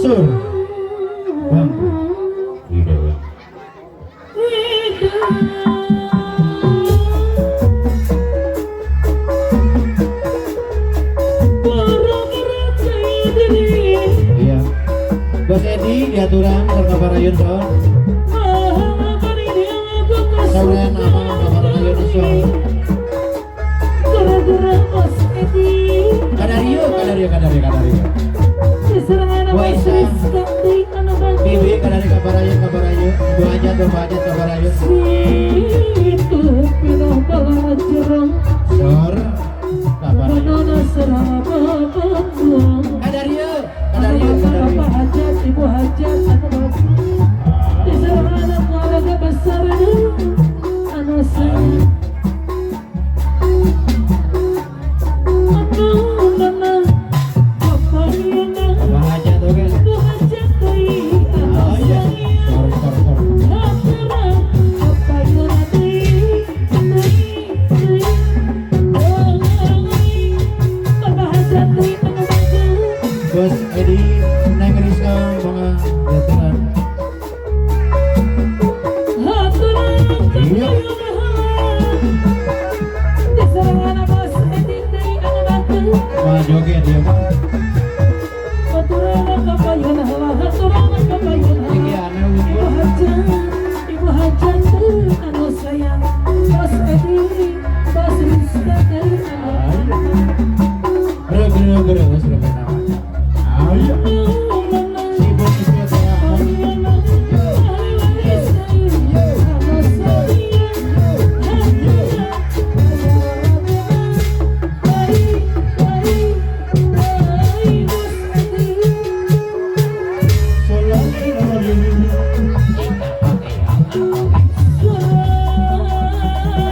Sur. Bang. Iya. Iya. Bos Edi diaturan serta Barayun son. Sauran apa Barayun son. Gara-gara Bos Edi. Kadario, kadario, kadario, kadario. Bibi kadario kabarayu, kabarayu. Ibu hajat, bapak hajat, kabarayu. Situ pinoh bala jerong. Sor, kabarayu. Kadario, kadario, kadario. Bapak hajat, ibu hajat, anu bagus. Diserang anak keluarga besar anu sayang. Anu nana, bapak yana, Bapak hajat oke. ibu hajat deui, anu Oh iya. sayang. Sor, sor, sor. Haturan, bapak yana deui, deui, deui. Oh, deui. Bapak hajat deui, anu bagus. Bos Edi, Neng Rizka, bangga diaturan. Iya. Wah joget ya Pak. Iki aneh Ibu unggul. hajat, ibu hajat anu sayang, Bos Edi, Bos Rizka anu Bro, bro, bro, bro, bro, namanya. Ayo. Si Bos Rizka saya.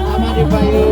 Sama di Payu.